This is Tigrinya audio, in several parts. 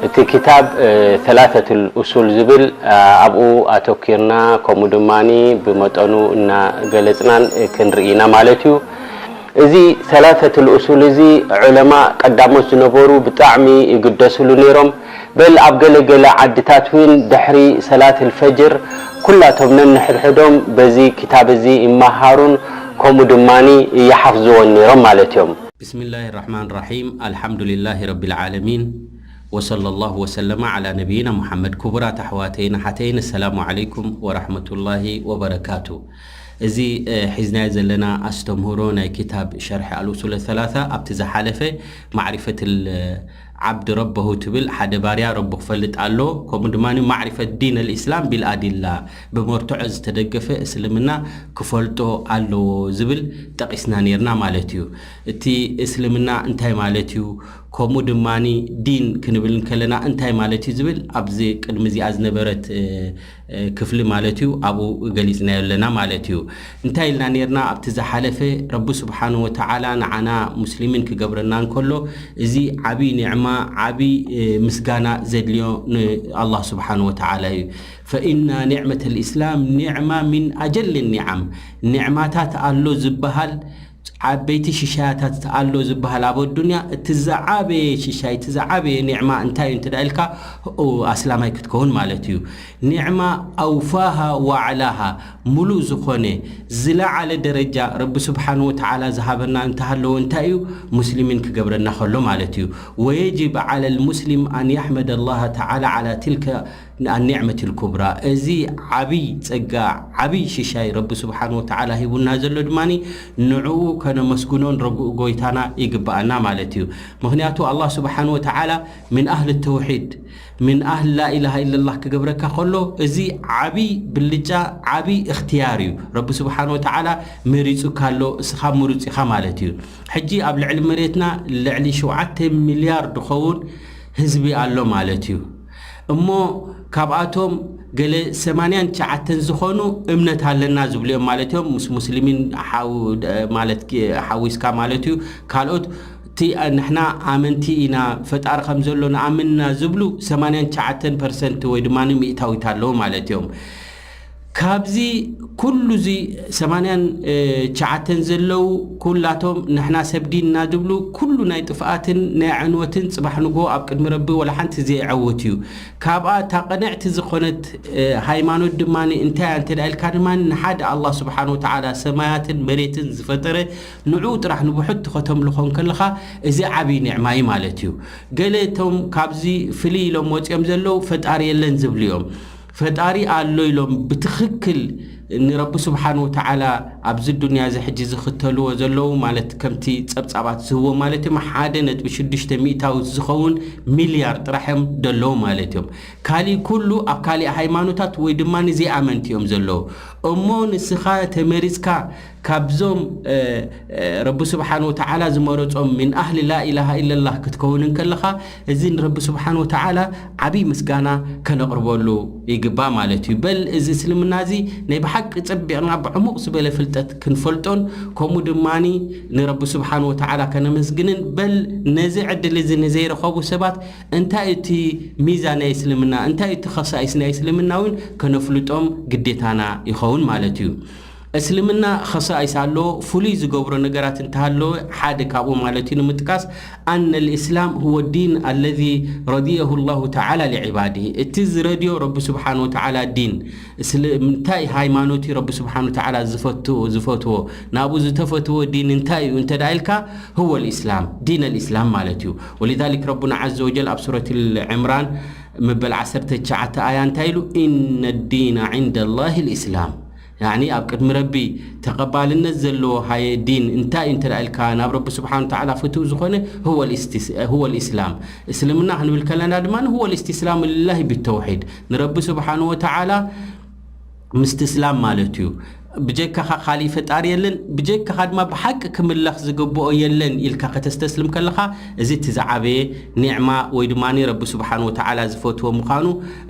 እቲ ክታብ ሰላሰቱል ኡሱል ዝብል ኣብኡ ኣተኪርና፣ ከምኡ ድማ ብመጠኑ እናገለፅናን ክንርኢ ኢና ማለት እዩ። እዚ ሰላሰቱል ኡሱል እዚ ዑለማ ቀዳሞት ዝነበሩ ብጣዕሚ ይግደስሉ ነይሮም። በል ኣብ ገለ ገለ ዓድታት እውን ድሕሪ ሰላት ልፈጅር ኩላቶም ነንሕድሕዶም በዚ ክታብ እዚ ይመሃሩን ከምኡ ድማ ይሓፍዝዎን ነይሮም ማለት እዮም። ብስምላህ ራሕማን ራሒም፣ ኣልሓምዱሊላህ ረቢል ዓለሚን፣ ወሰለ ላሁ ወሰለመ ዓላ ነቢይና ሙሓመድ። ክቡራት ኣሕዋተይን ኣሓተይን፣ ኣሰላሙ ዓለይኩም ወራሕመቱላሂ ወበረካቱ። እዚ ሒዝናዮ ዘለና ኣስተምህሮ ናይ ክታብ ሸርሒ ኣልኡሱል ሰላሳ ኣብቲ ዝሓለፈ ማዕሪፈት ዓብድ ረበሁ ትብል፣ ሓደ ባርያ ረቡ ክፈልጥ ኣለዎ፣ ከምኡ ድማ ማዕሪፈት ዲን ኣልእስላም ቢልኣዲላ፣ ብመርትዖ ዝተደገፈ እስልምና ክፈልጦ ኣለዎ ዝብል ጠቒስና ነይርና ማለት እዩ። እቲ እስልምና እንታይ ማለት እዩ፣ ከምኡ ድማ ዲን ክንብል እንከለና እንታይ ማለት እዩ ዝብል ኣብዚ ቅድሚ እዚኣ ዝነበረት ክፍሊ ማለት እዩ፣ ኣብኡ ገሊጽናዮ ኣለና ማለት እዩ። እንታይ ኢልና ነርና ኣብቲ ዝሓለፈ? ረቢ ስብሓን ወተዓላ ንዓና ሙስሊሚን ክገብረና እንከሎ፣ እዚ ዓብዪ ኒዕማ፣ ዓብዪ ምስጋና ዘድልዮ ንኣላህ ስብሓን ወተዓላ እዩ። ፈኢና ኒዕመት ልእስላም ኒዕማ ሚን ኣጀል ኒዓም። ኒዕማታት ኣሎ ዝበሃል፣ ዓበይቲ ሽሻያታት ኣሎ ዝበሃል ኣብ ኣዱንያ፣ እቲ ዝዓበየ ሽሻይ፣ እቲ ዝዓበየ ኒዕማ እንታይ እዩ እንተ ኢልካ፣ ኣስላማይ ክትከውን ማለት እዩ። ኒዕማ ኣውፋሃ ወኣዕላሃ፣ ሙሉእ ዝኾነ ዝለዓለ ደረጃ ረቢ ስብሓን ወተዓላ ዝሃበና እንተሃለወ እንታይ እዩ? ሙስሊሚን ክገብረና ከሎ ማለት እዩ። ወየጅብ ዓላ ልሙስሊም ኣን የሕመደ ላሃ ተዓላ ዓላ ትልከ ኣኒዕመት ልኩብራ። እዚ ዓብይ ጸጋ፣ ዓብይ ሽሻይ ረቢ ስብሓን ወተዓላ ሂቡና ዘሎ ድማ ንዕኡ ከነመስግኖን ረጉእ ጎይታና ይግብኣና ማለት እዩ። ምኽንያቱ ኣላህ ስብሓን ወተዓላ ምን ኣህል ተውሒድ፣ ምን ኣህል ላኢላሃ ኢለላህ ክገብረካ ከሎ፣ እዚ ዓብይ ብልጫ፣ ዓብይ እኽትያር እዩ። ረቢ ስብሓን ወተዓላ መሪጹካ ኣሎ፣ እስኻ ምሩጽ ኢኻ ማለት እዩ። ሕጂ ኣብ ልዕሊ መሬትና ልዕሊ ሸውዓተ ሚልያርድ ዝኸውን ህዝቢ ኣሎ ማለት እዩ። እሞ ካብኣቶም ገለ ሰማንያን ትሽዓተን ዝኾኑ እምነት ኣለና ዝብሉ እዮም ማለት እዮም። ምስ ሙስሊሚን ሓው-፣ ማለት ሓዊስካ ማለት እዩ። ካልኦት እቲ ንሕና ኣመንቲ ኢና፣ ፈጣሪ ከም ዘሎ ንኣምን ኢና ዝብሉ ሰማንያን ትሽዓተን ፐርሰንት ወይ ድማ ሚእታዊት ኣለዉ ማለት እዮም። ካብዚ ኩሉ እዚ ሰማንያን ትሽዓተን ዘለዉ ኩላቶም ንሕና ሰብ ዲን ኢና ዝብሉ፣ ኩሉ ናይ ጥፍኣትን ናይ ዕንወትን ጽባሕ ንግሆ ኣብ ቅድሚ ረቢ ወላ ሓንቲ ዘየዐውት እዩ። ካብኣ እታ ቅንዕቲ ዝኾነት ሃይማኖት ድማ እንታይ እያ እንተ ኢልካ ድማ፣ ንሓደ ኣላህ ስብሓን ወተዓላ ሰማያትን መሬትን ዝፈጠረ ንዕኡ ጥራሕ ንብሕቱ ከተምልኾ እንከለኻ፣ እዚ ዓብዪ ኒዕማ እዩ ማለት እዩ። ገለ እቶም ካብዚ ፍልይ ኢሎም ወፂኦም ዘለዉ ፈጣሪ የለን ዝብሉ እዮም። ፈጣሪ ኣሎ ኢሎም ብትኽክል ንረቢ ስብሓን ወተዓላ ኣብዚ ዱንያ እዚ ሕጂ ዝኽተልዎ ዘለዉ፣ ማለት ከምቲ ጸብጻባት ዝህብዎ ማለት እዮም፣ ሓደ ነጥቢ ሽዱሽተ ሚእታዊት ዝኸውን ሚልያር ጥራሕ እዮም ዘለዉ ማለት እዮም። ካሊእ ኩሉ ኣብ ካሊእ ሃይማኖታት ወይ ድማ ዘይኣመንቲ እዮም ዘለዉ። እሞ ንስኻ ተመሪጽካ ካብዞም ረቢ ስብሓን ወተዓላ ዝመረጾም ምን ኣህሊ ላኢላሃ ኢለላህ ክትከውን እንከለኻ፣ እዚ ንረቢ ስብሓን ወተዓላ ዓብዪ ምስጋና ከነቕርበሉ ይግባእ ማለት እዩ። በል እዚ እስልምና እዚ ናይ ብሓቂ ጸቢቕና ብዕሙቕ ዝበለ ፍልጠት ክንፈልጦን ከምኡ ድማ ንረቢ ስብሓን ወተዓላ ከነመስግንን፣ በል ነዚ ዕድል እዚ ንዘይረኸቡ ሰባት እንታይ እቲ ሚዛን ናይ እስልምና፣ እንታይ እቲ ኸሳኢስ ናይ እስልምና እውን ከነፍልጦም ግዴታና ይኸውን ማለት እዩ። እስልምና ኸሳኢስ ኣሎ፣ ፍሉይ ዝገብሮ ነገራት እንተሃለወ ሓደ ካብኡ ማለት እዩ ንምጥቃስ፣ ኣነ ልእስላም ሁወ ዲን ኣለዚ ረድየሁ ላሁ ተዓላ ሊዕባድሂ፣ እቲ ዝረድዮ ረቢ ስብሓን ወተዓላ ዲን እስልምና እንታይ ሃይማኖት እዩ ረቢ ስብሓን ወተዓላ ዝፈትዎ፣ ዝፈትዎ ናብኡ ዝተፈትዎ ዲን እንታይ እዩ እንተ ደኣ ኢልካ፣ ሁወ ልእስላም፣ ዲን ልእስላም ማለት እዩ። ወሊዛሊክ ረቡና ዓዘ ወጀል ኣብ ሱረት ልዕምራን መበል ዓሰርተ ትሽዓተ ኣያ እንታይ ኢሉ? ኢነ ዲነ ዕንደ ላሂ ልእስላም። ያኒ ኣብ ቅድሚ ረቢ ተቐባልነት ዘለዎ ሃየ ዲን እንታይ እዩ እንተ ኢልካ፣ ናብ ረቢ ስብሓን ወተዓላ ፍትው ዝኾነ፣ ሁወ ልእስቲስ-፣ ሁወ ልእስላም። እስልምና ክንብል ከለና ድማ፣ ሁወ ልእስትስላም ልላሂ ብተውሒድ፣ ንረቢ ስብሓን ወተዓላ ምስትስላም ማለት እዩ። ብጀካኻ ካሊእ ፈጣሪ የለን፣ ብጀካኻ ድማ ብሓቂ ክምለኽ ዝግብኦ የለን ኢልካ ከተስተስልም ከለኻ፣ እዚ እቲ ዝዓበየ ኒዕማ ወይ ድማ ረቢ ስብሓን ወተዓላ ዝፈትዎ ምዃኑ፣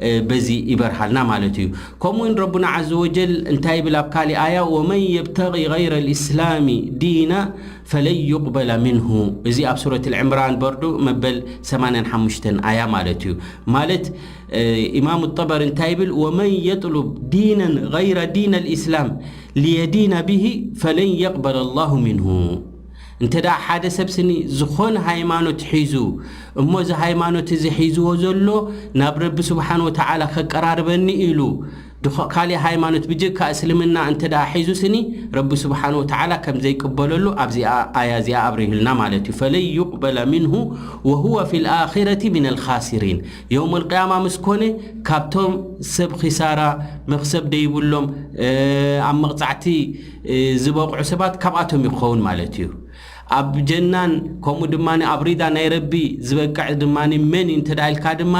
እ፣ በዚ ይበርሃልና ማለት እዩ። ከምኡ እውን ረቡና ዓዘ ወጀል እንታይ ይብል ኣብ ካሊእ ኣያ? "ወመን የብተጊ ገይረ ልእስላሚ ዲና ፈለን ዩቅበለ ምንሁ።" እዚ ኣብ ሱረት ልዕምራን በርዱ መበል ሰማንያን ሓሙሽተን ኣያ ማለት እዩ። ማለት፣ እ፣ ኢማሙ ጠበር እንታይ ይብል? "ወመን የጥሉብ ዲነን ገይረ ዲን ልእስላም ሊየዲነ ብሂ ፈለን የቅበለ ላሁ ምንሁ።" እንተ ደኣ ሓደ ሰብ ስኒ ዝኾነ ሃይማኖት ሒዙ፣ እሞ እዚ ሃይማኖት እዚ ሒዝዎ ዘሎ ናብ ረቢ ስብሓን ወተዓላ ከቀራርበኒ ኢሉ፣ ድኸ-፣ ካሊእ ሃይማኖት ብጀካ እስልምና እንተ ደኣ ሒዙ ስኒ፣ ረቢ ስብሓን ወተዓላ ከም ዘይቅበለሉ ኣብዚኣ ኣያ እዚኣ ኣብሪሁልና ማለት እዩ። "ፈለን ዩቅበለ ምንሁ ወሁወ ፊ ልኣኺረቲ ሚን ልኻሲሪን።" የውም ልቅያማ ምስ ኮነ ካብቶም ሰብ ኺሳራ መኽሰብ ደይብሎም፣ እ፣ ኣብ መቕጻዕቲ፣ እ፣ ዝበቕዑ ሰባት ካብኣቶም ይኸውን ማለት እዩ። ኣብ ጀናን ከምኡ ድማ ኣብ ሪዳ ናይ ረቢ ዝበቅዕ ድማ መን እዩ እንተ ደኣ ኢልካ ድማ፣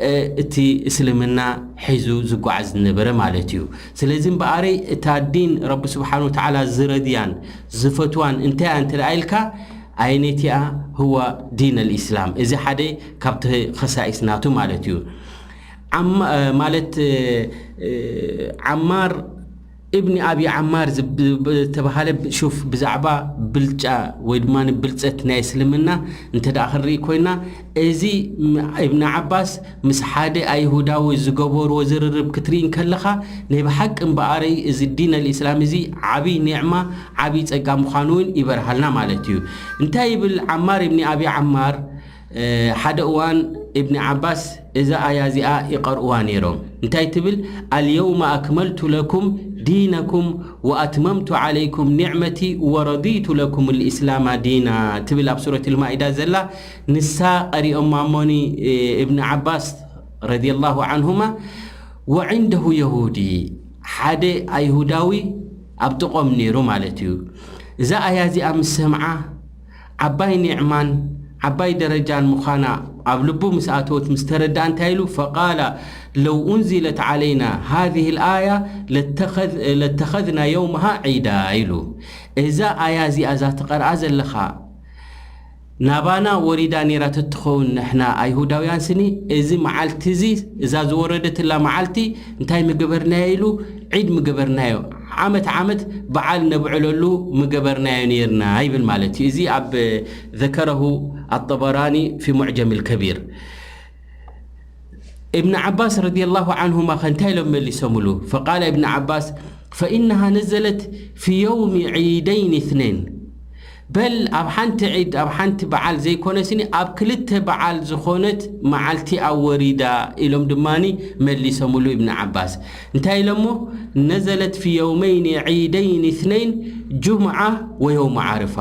እ፣ እቲ እስልምና ሒዙ ዝጓዓዝ ዝነበረ ማለት እዩ። ስለዚ እምበኣረይ እታ ዲን ረቢ ስብሓን ወተዓላ ዝረድያን ዝፈትዋን እንታይ እያ እንተ ደኣ ኢልካ፣ ኣይነቲኣ ህዋ ዲን ኣልኢስላም። እዚ ሓደ ካብቲ ኸሳኢስ ናቱ ማለት እዩ። ዓማ-፣ ማለት፣ እ፣ ዓማር እብኒ ኣቢ ዓማር ዝብ-፣ ዝተባሃለ፣ ሹፍ፣ ብዛዕባ ብልጫ ወይ ድማ ብልጸት ናይ እስልምና እንተ ደኣ ክንርኢ ኮይና፣ እዚ ም-፣ እብኒ ዓባስ ምስ ሓደ ኣይሁዳዊ ዝገበርዎ ዝርርብ ክትርኢ እንከለኻ፣ ናይ ብሓቂ እምበኣረይ እዚ ዲን ኣልኢስላም እዚ ዓብዪ ኒዕማ፣ ዓብዪ ጸጋ ምዃኑ እውን ይበርሃልና ማለት እዩ። እንታይ ይብል ዓማር እብኒ ኣቢ ዓማር? እ፣ ሓደ እዋን እብኒ ዓባስ እዛ ኣያ እዚኣ ይቐርእዋ ነይሮም። እንታይ ትብል? "ኣልየውመ ኣክመልቱ ለኩም ዲነኩም ወኣትመምቱ ዓለይኩም ኒዕመቲ ወረዲቱ ለኩም ልኢስላማ ዲና" ትብል ኣብ ሱረት ልማኢዳ ዘላ፣ ንሳ ቀሪኦማ እሞኒ፣ እ፣ እብኒ ዓባስ ረዲየላሁ ዓንሁማ፣ ወዕንደሁ የሁዲ፣ ሓደ ኣይሁዳዊ ኣብ ጥቖም ነይሩ ማለት እዩ። እዛ ኣያ እዚኣ ምስ ሰምዓ፣ ዓባይ ኒዕማን ዓባይ ደረጃን ምዃና ኣብ ልቡ ምስ ኣተወት፣ ምስ ተረድኣ እንታይ ኢሉ? ፈቃለ ለው ኡንዚለት ዓለይና ሃዚህ ልኣያ ለተኸዝ-፣ ለተኸዝና የውመሃ ዒዳ ኢሉ። እዛ ኣያ እዚኣ እዛ ትቐርኣ ዘለኻ ናባና ወሪዳ ነይራ ተትኸውን ንሕና ኣይሁዳውያን ስኒ፣ እዚ መዓልቲ እዚ፣ እዛ ዝወረደትላ መዓልቲ እንታይ ምገበርናዮ ኢሉ? ዒድ ምገበርናዮ። ዓመት ዓመት በዓል ነብዕለሉ ምገበርናዮ ነይርና ይብል ማለት እዩ። እዚ ኣብ ዘከረሁ ኣጠበራኒ ፊ ሙዕጀም ልከቢር። እብን ዓባስ ረዲየላሁ ዓንሁማ ከ እንታይ ኢሎም መሊሶምሉ? ፈቃለ እብን ዓባስ፣ ፈኢነሃ ነዘለት ፊ የውሚ ዒደይን እትነይን። በል ኣብ ሓንቲ ዒድ፣ ኣብ ሓንቲ በዓል ዘይኮነስኒ፣ ኣብ ክልተ በዓል ዝኾነት መዓልቲ እያ ወሪዳ ኢሎም ድማኒ መሊሶምሉ እብን ዓባስ። እንታይ ኢሎሞ? ነዘለት ፊ የውመይን ዒደይን እትነይን ጁምዓ ወየውመ ዓረፋ።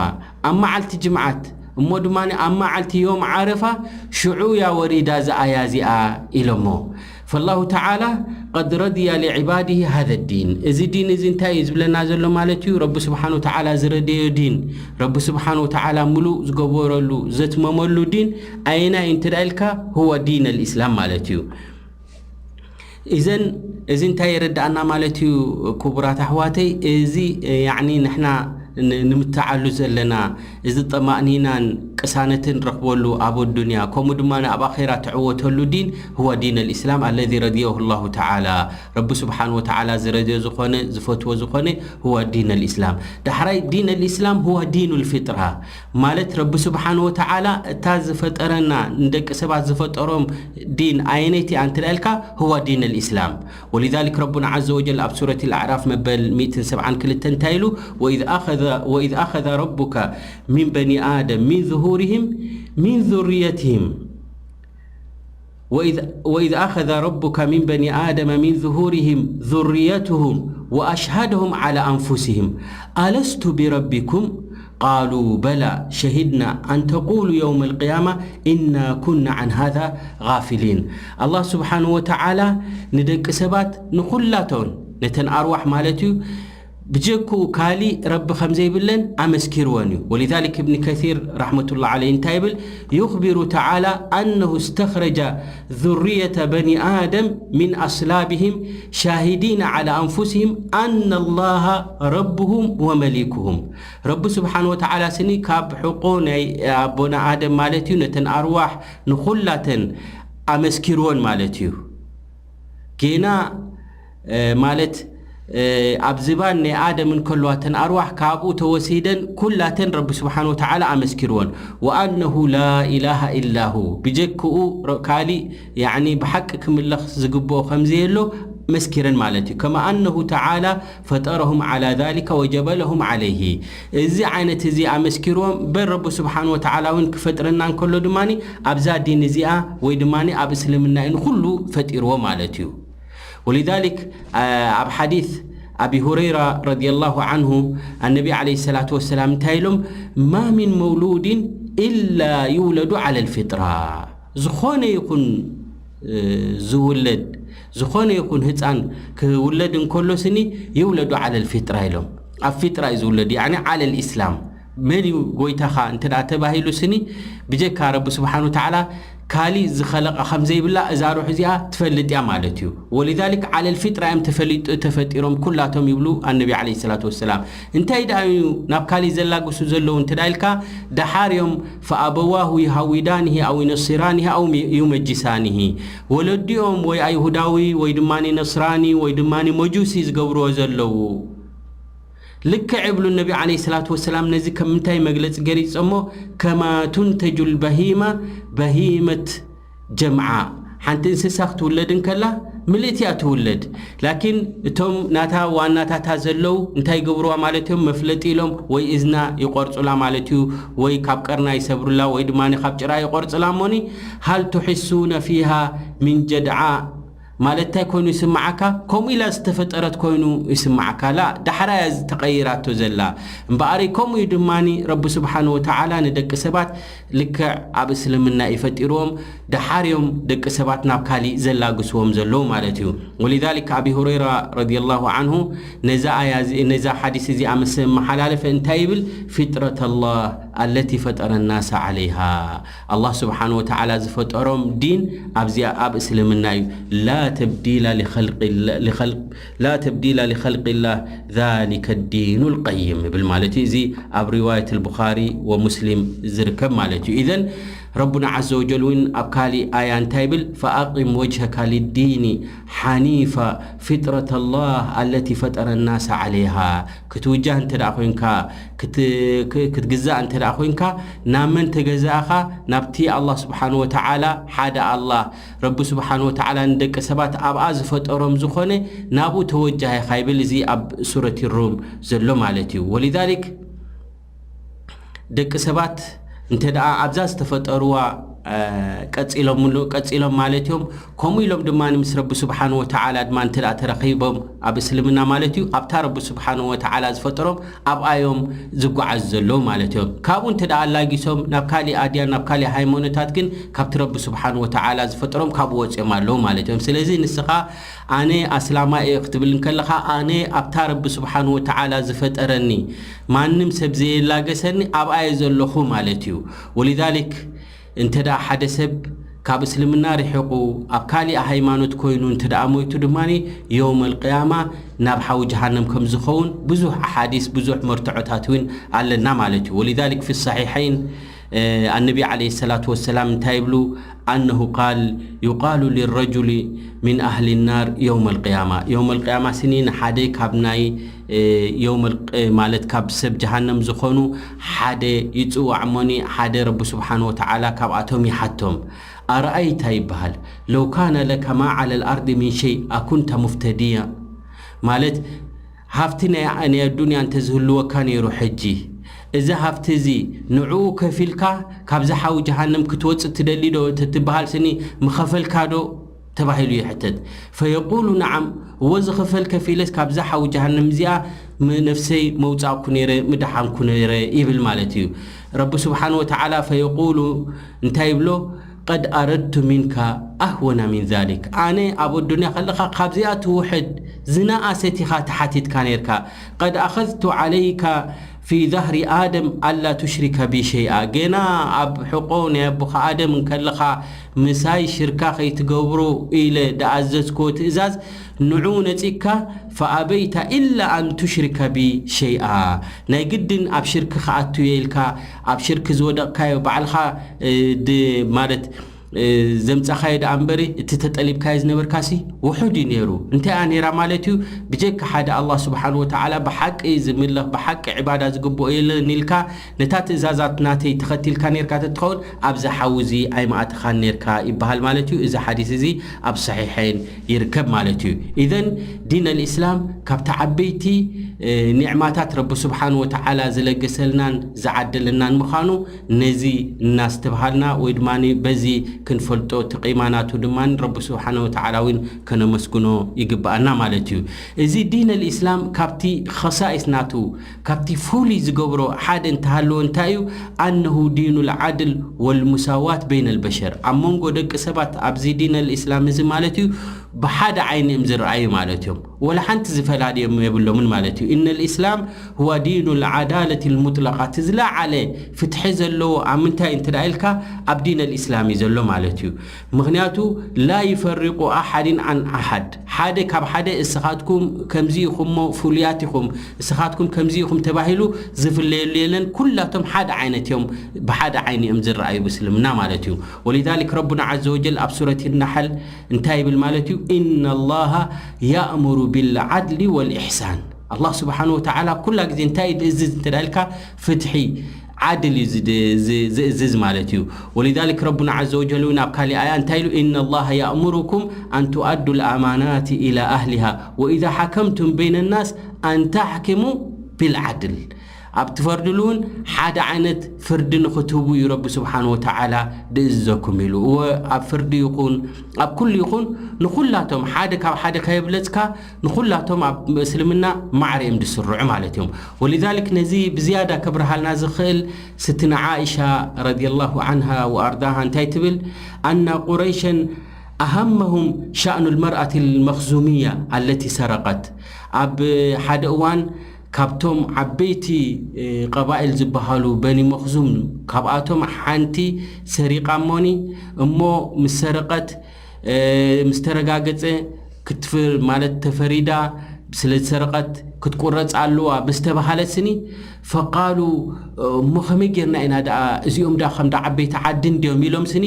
ኣብ መዓልቲ ጅምዓት እሞ ድማ ኣብ መዓልቲ ዮም ዓረፋ ሽዑ እያ ወሪዳ እዛ ኣያ እዚኣ ኢሎሞ። ፈላሁ ተዓላ ቀድ ረድያ ሊዕባድሂ ሃዘ ዲን። እዚ ዲን እዚ እንታይ እዩ ዝብለና ዘሎ ማለት እዩ? ረቢ ስብሓን ወተዓላ ዝረደዮ ዲን፣ ረቢ ስብሓን ወተዓላ ምሉእ ዝገበረሉ ዘትመመሉ ዲን ኣየናይ እዩ እንተ ኢልካ፣ ሁወ ዲን ኣልኢስላም ማለት እዩ። እዘን፣ እዚ እንታይ የረድኣና ማለት እዩ? ክቡራት ኣሕዋተይ፣ እዚ፣ ያዕኒ፣ ንሕና ን-፣ ንምትዓሉ ዘለና፣ እዚ ጠማእኒናን ቅሳነትን ረኽበሉ ኣብ ኣዱንያ፣ ከምኡ ድማ ኣብ ኣኼራ ትዕወተሉ ዲን፣ ሁወ ዲን ኣልኢስላም ኣለዚ ረድየሁ ላሁ ተዓላ፣ ረቢ ስብሓን ወተዓላ ዝረድዮ ዝኾነ፣ ዝፈትዎ ዝኾነ፣ ሁወ ዲን ኣልኢስላም። ዳሕራይ ዲን ኣልኢስላም ሁወ ዲኑ ልፊጥራ፣ ማለት ረቢ ስብሓን ወተዓላ እታ ዝፈጠረና፣ ንደቂ ሰባት ዝፈጠሮም ዲን ኣየነይቲ እያ እንተ ኢልካ፣ ሁወ ዲን ኣልኢስላም። ወሊዛሊክ ረቡና ዓዘ ወጀል ኣብ ሱረት ኣልኣዕራፍ መበል ሚእትን ሰብዓን ክልተን እንታይ ኢሉ? ወኢዝ ኣኸዘ፣ ወኢዝ ኣኸዘ ረቡከ ሚን በኒ ኣደም ሚን ዙሁሪሂም ሚን ዙርየትሂም። ወኢዝ፣ ወኢዝ ኣኸዘ ረቡከ ሚን በኒ ኣደመ ሚን ዙሁሪሂም ዙርየትሁም ወኣሽሃድሁም ዓላ ኣንፉሲሂም ኣለስቱ ቢረቢኩም ቃሉ በላ ሸሂድና ኣን ተቁሉ የውመ ልቅያማ ኢና ኩና ዓን ሃዛ ጋፊሊን። ኣላህ ስብሓንሁ ወተዓላ ንደቂ ሰባት ንኹላቶን ነተን ኣርዋሕ ማለት እዩ ብጀክኡ ካሊእ ረቢ ከም ዘይብለን ኣመስኪርወን እዩ። ولذلك ابن كثير رحمة الله عليه እንታይ ይብል? يخبر تعالى أنه استخرج ذرية بني آدم من أصلابهم شاهدين على أنفسهم أن الله ربهم ومليكهم. ረቢ ስብሓን ወተዓላ ስኒ ካብ ሕቆ ናይ ኣቦና ኣደም ማለት እዩ፣ ነተን ኣርዋሕ ንኹላተን ኣመስኪርወን ማለት እዩ። ጌና ማለት ኣብ ዝባን ናይ ኣደም እንከለዋ ተን ኣርዋሕ ካብኡ ተወሲደን ኩላተን ረቢ ስብሓን ወተዓላ ኣመስኪርወን። وأنه لا إله إلا هو፣ ብጀክኡ ካሊእ ያኒ ብሓቂ ክምለኽ ዝግብኦ ከምዘየሎ መስኪረን ማለት እዩ። كما أنه تعالى فطرهم على ذلك وجبلهم عليه። እዚ ዓይነት እዚ ኣመስኪርዎም በል ረቢ ስብሓን ወተዓላ እውን ክፈጥረና እንከሎ ድማ ኣብዛ ዲን እዚኣ ወይ ድማ ኣብ እስልምና እዩ ንኩሉ ፈጢርዎ ማለት እዩ። ولذلك ኣብ ሓዲስ ኣቢ ሁረይራ ረዲየላሁ ዓንሁ ኣነቢ ዓለይሂ ሰላቱ ወሰላም እንታይ ኢሎም? ما من مولود إلا يولد على الفطرة። ዝኾነ ይኹን ዝውለድ ዝኾነ ይኹን ህፃን ክውለድ እንከሎ ስኒ ይውለዱ ዓለል ፊጥራ ኢሎም። ኣብ ፊጥራ እዩ ዝውለድ ያኒ ዓለል ኢስላም። መን እዩ ጎይታኻ እንተ ተባሂሉ ስኒ ብጀካ ረቢ ስብሓን ወተዓላ ካሊእ ዝኸለቐ ከም ዘይብላ እዛ ሩሕ እዚኣ ትፈልጥ እያ ማለት እዩ። ወሊዛሊክ ዓለል ፊጥራ እዮም ተፈሊጡ ተፈጢሮም ኩላቶም ይብሉ ኣነቢ ዓለይሂ ሰላቱ ወሰላም። እንታይ ደኣ እዩ ናብ ካሊእ ዘላግሱ ዘለዉ እንተ ኢልካ ደሓር እዮም ፈኣበዋሁ ይሃዊዳኒሂ ኣው ይነሲራኒሂ ኣው ዩመጅሳኒሂ። ወለዲኦም ወይ ኣይሁዳዊ ወይ ድማ ነስራኒ ወይ ድማ መጁሲ ዝገብርዎ ዘለዉ። ልክዕ ይብሉ ነቢ ዓለይሂ ሰላቱ ወሰላም ነዚ ከም ምንታይ መግለጺ ገሊጾሞ? ከማ ቱንተጁል በሂማ በሂመት ጀምዓ። ሓንቲ እንስሳ ክትውለድ እንከላ ምልእቲ እያ ትውለድ። ላኪን እቶም ናታ ዋናታታ ዘለዉ እንታይ ይገብርዋ ማለት እዮም? መፍለጢ ኢሎም ወይ እዝና ይቆርጹላ ማለት እዩ፣ ወይ ካብ ቀርና ይሰብሩላ ወይ ድማ ካብ ጭራ ይቆርጽላ እሞኒ ሃል ትሕሱነ ፊሃ ሚን ጀድዓ ማለት እንታይ ኮይኑ ይስምዓካ? ከምኡ ኢላ ዝተፈጠረት ኮይኑ ይስምዓካ? ላ፣ ዳሕራ እያ ተቐይራቶ ዘላ። እምበኣር ከምኡ እዩ ድማ ረቢ ስብሓን ወተዓላ ንደቂ ሰባት ልክዕ ኣብ እስልምና እዩ ፈጢርዎም። ደሓር እዮም ደቂ ሰባት ናብ ካሊእ ዘላግስዎም ዘለዉ ማለት እዩ። ወሊዛሊክ ኣቢ ሁረይራ ረዲየላሁ ዓንሁ ነዛ ኣያ እዚ- ነዛ ሓዲስ እዚኣ ምስ መሓላለፈ እንታይ ይብል? ፊጥረት ኣላህ ኣለቲ ፈጠረ ናሳ ዓለይሃ። ኣላህ ስብሓን ወተዓላ ዝፈጠሮም ዲን ኣብዚኣ ኣብ እስልምና እዩ። ላ ተብዲላ ሊኸልቅ- ሊኸልቅ- ላ ተብዲላ ሊኸልቅላህ ዛሊከ ዲኑ ልቀይም ይብል ማለት እዩ። እዚ ኣብ ሪዋየት ልቡኻሪ ወሙስሊም ዝርከብ ማለት እዩ። ኢዘን ረቡና ዓዘ ወጀል እውን ኣብ ካሊእ ኣያ እንታይ ይብል? ፈኣቂም ወጅሀካ ሊዲኒ ሓኒፋ ፊጥረት ኣላህ ኣለቲ ፈጠረ ናሳ ዓለይሃ። ክትውጃህ እንተ ደኣ ኮይንካ፣ ክት- ክ- ክትግዛእ እንተ ደኣ ኮይንካ ናብ መን ተገዛእኻ? ናብቲ ኣላህ ስብሓን ወተዓላ ሓደ ኣላህ ረቢ ስብሓን ወተዓላ ንደቂ ሰባት ኣብኣ ዝፈጠሮም ዝኾነ ናብኡ ተወጃህ ኢኻ ይብል። እዚ ኣብ ሱረት ሩም ዘሎ ማለት እዩ። ወሊዛሊክ ደቂ ሰባት እንተ ደኣ ኣብዛ ዝተፈጠርዋ ቀፂሎምሉ ቀፂሎም ማለት እዮም። ከምኡ ኢሎም ድማ ምስ ረቢ ስብሓን ወተዓላ ድማ እንተ ደኣ ተረኺቦም ኣብ እስልምና ማለት እዩ ኣብታ ረቢ ስብሓን ወተዓላ ዝፈጠሮም ኣብኣዮም ዝጓዓዙ ዘለዉ ማለት እዮም። ካብኡ እንተ ደኣ ኣላጊሶም ናብ ካሊእ ኣድያን ናብ ካሊእ ሃይማኖታት ግን ካብቲ ረቢ ስብሓን ወተዓላ ዝፈጠሮም ካብኡ ወፂኦም ኣለዉ ማለት እዮም። ስለዚ ንስኻ ኣነ ኣስላማይ እየ ክትብል እንከለኻ ኣነ ኣብታ ረቢ ስብሓን ወተዓላ ዝፈጠረኒ ማንም ሰብ ዘየላገሰኒ ኣብኣየ ዘለኹ ማለት እዩ። ወሊዛሊክ እንተ ደኣ ሓደ ሰብ ካብ እስልምና ርሒቑ ኣብ ካሊእ ሃይማኖት ኮይኑ እንተ ደኣ ሞይቱ ድማ የውመል ቅያማ ናብ ሓዊ ጀሃነም ከም ዝኸውን ብዙሕ ኣሓዲስ ብዙሕ መርትዖታት እውን ኣለና ማለት እዩ። ወሊዛሊክ ፊ ሰሒሐይን ኣነቢ ዓለይሂ ሰላቱ ወሰላም እንታይ ይብሉ? ኣነሁ ቃል ዩቃሉ ሊረጁሊ ሚን ኣህሊ ናር የውመል ቅያማ። የውመል ቅያማ ስኒ ንሓደ ካብ ናይ የውመል ማለት ካብ ሰብ ጀሃነም ዝኾኑ ሓደ ይጽዋዕ እሞኒ ሓደ ረቢ ስብሓን ወተዓላ ካብኣቶም ይሓቶም። ኣረኣይታ ይበሃል ለው ካነ ለከ ማ ዓለ ልኣርድ ሚን ሸይ ኣኩንተ ሙፍተድያ ማለት ሃፍቲ ናይ ኣዱንያ እንተዝህልወካ ነይሩ ሕጂ እዚ ሃፍቲ እዚ ንዕኡ ከፊልካ ካብዚ ሓዊ ጀሃንም ክትወፅእ ትደሊ ዶ ተትበሃል ስኒ ምኸፈልካ ዶ ተባሂሉ ይሕተት። ፈየቁሉ ነዓም እዎ ዝኽፈል ከፊለስ ካብዛ ሓዊ ጀሃንም እዚኣ ነፍሰይ መውፃእኩ ነይረ ምድሓንኩ ነይረ ይብል ማለት እዩ። ረቢ ስብሓን ወተዓላ ፈየቁሉ እንታይ ይብሎ? قد أردت منك أهون من ذلك. ኣነ ኣብ ኣዱንያ ከለኻ ካብዚኣ ትውሕድ ዝነኣሰት ኢኻ ተሓቲትካ ነርካ። قد أخذت عليك في ظهر آدم ألا تشرك بي شيئا. ገና ኣብ ሕቆ ናይ ኣቦኻ ኣደም እንከለኻ ምሳይ ሽርካ ከይትገብሩ ኢለ ደኣዘዝክዎ ትእዛዝ ንዑ ነጺግካ፣ فأبيت إلا أن تشرك بي شيئا. ናይ ግድን ኣብ ሽርክ ክኣቱ እየ ኢልካ ኣብ ሽርክ ዝወደቕካዮ ባዕልኻ፣ እ፣ ድ-፣ ማለት፣ እ፣ ዘምጻኻዮ ደኣ እምበሪ እቲ ተጠሊብካዮ ዝነበርካሲ ውሑድ እዩ ነይሩ። እንታይ እያ ነይራ ማለት እዩ? ብጀካ ሓደ ኣላህ ስብሓን ወተዓላ ብሓቂ ዝምለኽ፣ ብሓቂ ዕባዳ ዝግብኦ የለን ኢልካ ነታ ትእዛዛት ናተይ ተኸቲልካ ነርካ ተትኸውን ኣብዚ ሓዊ እዚ ኣይምኣተኻን ነርካ ይበሃል ማለት እዩ። እዚ ሓዲስ እዚ ኣብ ሰሒሐይን ይርከብ ማለት እዩ። ኢዘን ዲን ኣልእስላም ካብቲ ዓበይቲ፣ እ፣ ኒዕማታት ረቢ ስብሓን ወተዓላ ዝለገሰልናን ዝዓደለናን ምዃኑ ነዚ እናስተብሃልና ወይ ድማ በዚ ክንፈልጦ እቲ ቂማ ናቱ ድማ ረቢ ስብሓን ወተዓላ እውን ከነመስግኖ ይግብኣና ማለት እዩ። እዚ ዲን ኣልእስላም ካብቲ ኸሳኢስ ናቱ ካብቲ ፍሉይ ዝገብሮ ሓደ እንተሃለወ እንታይ እዩ? ኣነሁ ዲኑ ልዓድል ወልሙሳዋት በይነ ልበሸር። ኣብ መንጎ ደቂ ሰባት ኣብዚ ዲን ኣልእስላም እዚ ማለት እዩ ብሓደ ዓይኒ እዮም ዝረኣዩ ማለት እዮም። ወላ ሓንቲ ዝፈላልዮም የብሎምን ማለት እዩ። እነ ልእስላም ሁዋ ዲኑ ልዓዳለት ልሙጥለቃ፣ እቲ ዝለዓለ ፍትሒ ዘለዎ ኣብ ምንታይ እንተ ደኣ ኢልካ ኣብ ዲን ኣልእስላም እዩ ዘሎ ማለት እዩ። ምኽንያቱ ላ ዩፈሪቁ ኣሓድን ዓን ኣሓድ፣ ሓደ ካብ ሓደ እስኻትኩም ከምዚ ኢኹም እሞ ፍሉያት ኢኹም፣ እስኻትኩም ከምዚ ኢኹም ተባሂሉ ዝፍለየሉ የለን። ኩላቶም ሓደ ዓይነት እዮም፣ ብሓደ ዓይኒ እዮም ዝረኣዩ ብእስልምና ማለት እዩ። ወሊዛሊክ ረቡና ዓዘ ወጀል ኣብ ሱረት ናሓል እንታይ ይብል ማለት እዩ? ኢነ ላሃ ያእሙሩ ቢልዓድሊ ወልኢሕሳን። ኣላህ ስብሓን ወተዓላ ኩላ ግዜ እንታይ እዩ ዝእዝዝ እንተ ደኣ ኢልካ ፍትሒ፣ ዓድል እዩ ዝድ-፣ ዝ-፣ ዝእዝዝ ማለት እዩ። ወሊዛሊክ ረቡና ዓዘ ወጀል እውን ኣብ ካሊእ ኣያ እንታይ ኢሉ? ኢነ ላሃ ያእሙሩኩም ኣን ቱኣዱ ልኣማናት ኢላ ኣህሊሃ ወኢዛ ሓከምቱም በይነ ናስ ኣን ታሕኪሙ ቢልዓድል። ኣብ ትፈርድሉ እውን ሓደ ዓይነት ፍርዲ ንኽትህቡ እዩ ረቢ ስብሓን ወተዓላ ድእዝዘኩም ኢሉ። እወ ኣብ ፍርዲ ይኹን ኣብ ኩሉ ይኹን ንኹላቶም ሓደ ካብ ሓደ ከየብለጽካ ንኹላቶም ኣብ እስልምና ማዕረ እዮም ዝስርዑ ማለት እዮም። ወሊዛሊክ ነዚ ብዝያዳ ከብርሃልና ዝኽእል ስትና ዓኢሻ ረዲየላሁ ዓንሃ ወኣርዳሃ እንታይ ትብል? ኣና ቁረይሸን ኣሃመሁም ሻእኑ ልመርኣት ልመኽዙምያ ኣለቲ ሰረቀት። ኣብ ሓደ እዋን ካብቶም ዓበይቲ፣ እ፣ ቀባኢል ዝበሃሉ በኒ መኽዙም ካብኣቶም ሓንቲ ሰሪቃ እሞኒ እሞ ምስ ሰረቀት፣ እ፣ ምስ ተረጋገጸ ክትፍ-፣ ማለት ተፈሪዳ ስለ ዝሰረቀት ክትቁረጽ ኣለዋ ምስ ተባሃለት ስኒ ፈቃሉ እሞ ከመይ ጌርና ኢና ደኣ እዚኦም ደኣ ከም ደኣ ዓበይቲ ዓዲ እንድዮም ኢሎም ስኒ፣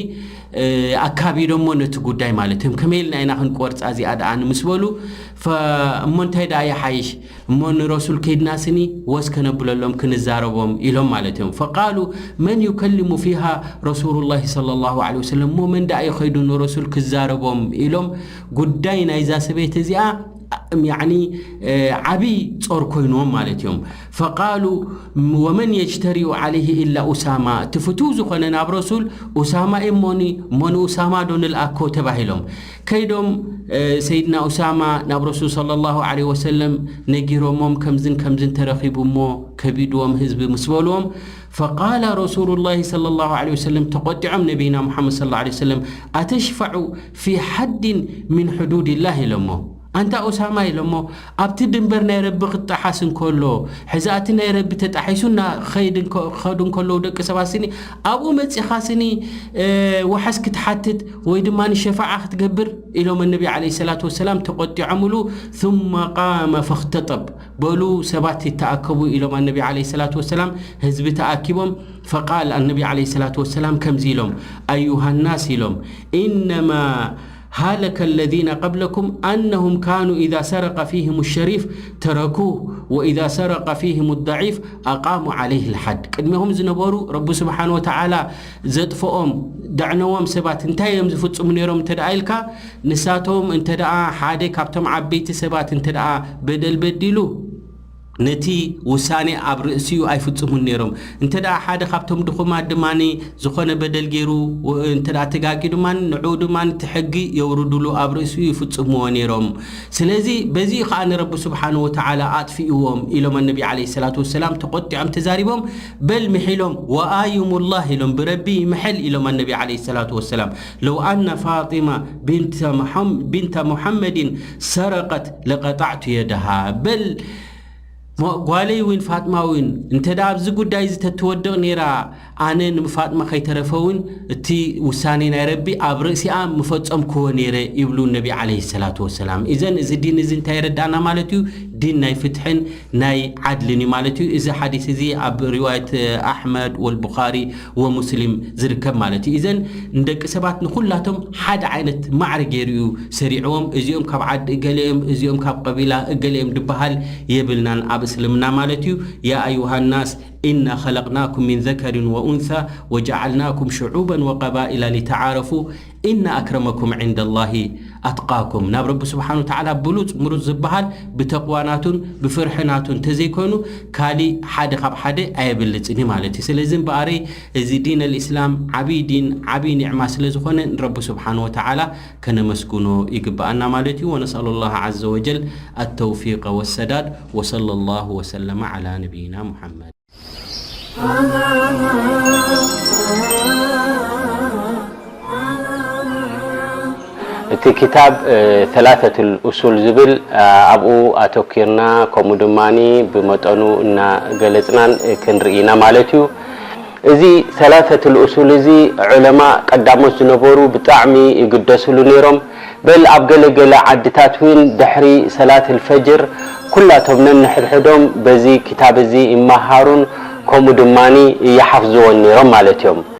እ፣ ኣካቢዶሞ ነቲ ጉዳይ ማለት እዮም። ከመይ ኢልና ኢና ክንቆርጻ እዚኣ ደኣ ንምስ በሉ፣ ፈ-፣ እሞ እንታይ ደኣ ይሓይሽ? እሞ ንረሱል ከይድና ስኒ ወስ ከነብለሎም ክንዛረቦም ኢሎም ማለት እዮም። ፈቃሉ መን ዩከልሙ ፊሃ ረሱሉላሂ ሰለላሁ ዐለይሂ ወሰለም፣ እሞ መን ደኣ እዩ ከይዱ ንረሱል ክዛረቦም ኢሎም ጉዳይ ናይዛ ሰበይቲ እዚኣ ያዕኒ፣ እ፣ ዓብዪ ጾር ኮይንዎም ማለት እዮም። ፈቃሉ ወመን የጅተሪኡ ዓለይሂ ኢላ ኡሳማ፣ እቲ ፍቱው ዝኾነ ናብ ረሱል ኡሳማ እዩ እሞኒ፣ እሞ ንኡሳማ ዶ ንልኣኮ ተባሂሎም። ከይዶም፣ እ፣ ሰይድና ኡሳማ ናብ ረሱል ሰለላሁ ዐለይሂ ወሰለም ነጊሮሞም፣ ከምዝን ከምዝን ተረኺቡ እሞ ከቢድዎም ህዝቢ ምስ በልዎም፣ ፈቃለ ረሱሉላሂ ሰለላሁ ዐለይሂ ወሰለም፣ ተቆጢዖም ነቢይና ሙሐመድ ሰለላሁ ዐለይሂ ወሰለም፣ ኣተሽፈዑ ፊ ሐድን ሚን ሕዱድላህ ኢሎሞ። ኣንታ ኡሳማ ኢሎሞ፣ ኣብቲ ድንበር ናይ ረቢ ክጠሓስ እንከሎ፣ ሕዛእቲ ናይ ረቢ ተጣሒሱ እና ኸይድ እንከ-፣ ክኸዱ እንከለዉ ደቂ ሰባት ስኒ፣ ኣብኡ መጺኻ ስኒ፣ እ፣ ዋሕስ ክትሓትት ወይ ድማ ንሸፋዓ ክትገብር ኢሎም ኣነቢ ዓለይሂ ሰላቱ ወሰላም ተቆጢዖምሉ። ثم قام فاختطب በሉ ሰባት ይተኣከቡ ኢሎም ኣነቢ ዓለይሂ ሰላቱ ወሰላም። ህዝቢ ተኣኪቦም። ፈቃል ኣነቢ ዓለይሂ ሰላቱ ወሰላም ከምዚ ኢሎም፣ ኣዩሃ ናስ ኢሎም፣ ኢነማ ሃለከ ለዚነ ቀብለኩም ኣነሁም ካኑ ኢዛ ሰረቀ ፊህም ሸሪፍ ተረኩህ ወኢዛ ሰረቀ ፊህም ደዒፍ ኣቃሙ ዓለይህ ልሓድ። ቅድሚኹም ዝነበሩ ረቢ ስብሓን ወተዓላ ዘጥፍኦም ደዕነዎም ሰባት እንታይ እዮም ዝፍጽሙ ነይሮም እንተ ደኣ ኢልካ፣ ንሳቶም እንተ ደኣ ሓደ ካብቶም ዓበይቲ ሰባት እንተ ደኣ በደል በዲሉ፣ ነቲ ውሳኔ ኣብ ርእሲኡ ኣይፍጽሙን ነይሮም። እንተ ደኣ ሓደ ካብቶም ድኹማት ድማ ዝኾነ በደል ገይሩ፣ ወ-፣ እንተ ደኣ ተጋግዩ ድማ ንዕኡ ድማ እቲ ሕጊ የውርድሉ፣ ኣብ ርእሲኡ ይፍጽምዎ ነይሮም። ስለዚ በዚ ከኣ ንረቢ ስብሓንሁ ወተዓላ ኣጥፊእዎም ኢሎም ኣነቢ ዓለይሂ ሰላቱ ወሰላም ተቖጢዖም ተዛሪቦም። በል ምሒሎም፣ ወኣይሙላህ ኢሎም፣ ብረቢ ምሕል ኢሎም ኣነቢ ዓለይሂ ሰላቱ ወሰላም። ለው ኣነ ፋጢማ ቢንተ መሐም-፣ ቢንተ ሙሐመድን ሰረቀት ለቀጣዕቱ የደሃ። በል ሞ-፣ ጓለይ እውን ፋጥማ እውን እንተ ደኣ ኣብዚ ጉዳይ እዚ ተትወድቕ ነይራ፣ ኣነ ንፋጥማ ከይተረፈ እውን እቲ ውሳኔ ናይ ረቢ ኣብ ርእሲኣ ምፈጸምክዎ ነይረ ይብሉ ነቢ ዓለይሂ ሰላቱ ወሰላም። ኢዘን እዚ ዲን እዚ እንታይ የረዳእና ማለት እዩ? ዲን ናይ ፍትሕን ናይ ዓድልን እዩ ማለት እዩ። እዚ ሓዲስ እዚ ኣብ ሪዋየት ኣሕመድ ወልቡኻሪ ወሙስሊም ዝርከብ ማለት እዩ። ኢዘን ንደቂ ሰባት ንኹላቶም ሓደ ዓይነት ማዕረ ገይሩ እዩ ሰሪዕዎም። እዚኦም ካብ ዓዲ እገለ እዮም፣ እዚኦም ካብ ቀቢላ እገለ እዮም ድበሃል የብልናን ኣብ እስልምና ማለት እዩ። ያ ኣዩሃ ናስ ኢና ኸለቅናኩም ሚን ዘከሪን ወኡንሳ ወጀዓልናኩም ሽዑበን ወቀባኢላ ሊተዓረፉ ኢና ኣክረመኩም ዒንደላሂ ኣትቃኩም። ናብ ረቢ ስብሓን ወተዓላ ብሉፅ ምሩፅ ዝበሃል ብተቕዋ ናቱን ብፍርሒ ናቱን እንተዘይኮይኑ ካሊእ ሓደ ካብ ሓደ ኣየብልፅን እዩ ማለት እዩ። ስለዚ እምበኣረይ እዚ ዲን ኣልእስላም ዓብዪ ዲን ዓብዪ ኒዕማ ስለ ዝኾነ ንረቢ ስብሓን ወተዓላ ከነመስግኖ ይግብኣና ማለት እዩ። ወነስኣሉ ላህ ዓዘ ወጀል ኣተውፊቀ ወሰዳድ። ወሰለ ላሁ ወሰለመ ዓላ ነቢይና ሙሐመድ። እቲ ክታብ ሰላሰቱል ኡሱል ዝብል ኣብኡ ኣተኪርና ከምኡ ድማ ብመጠኑ እናገለፅናን ክንርኢ ኢና ማለት እዩ። እዚ ሰላሰቱል ኡሱል እዚ ዑለማ ቀዳሞት ዝነበሩ ብጣዕሚ ይግደስሉ ነይሮም። በል ኣብ ገለ ገለ ዓድታት እውን ድሕሪ ሰላት ልፈጅር ኩላቶም ነንሕድሕዶም በዚ ክታብ እዚ ይመሃሩን ከምኡ ድማ ይሓፍዝዎን ነይሮም ማለት እዮም።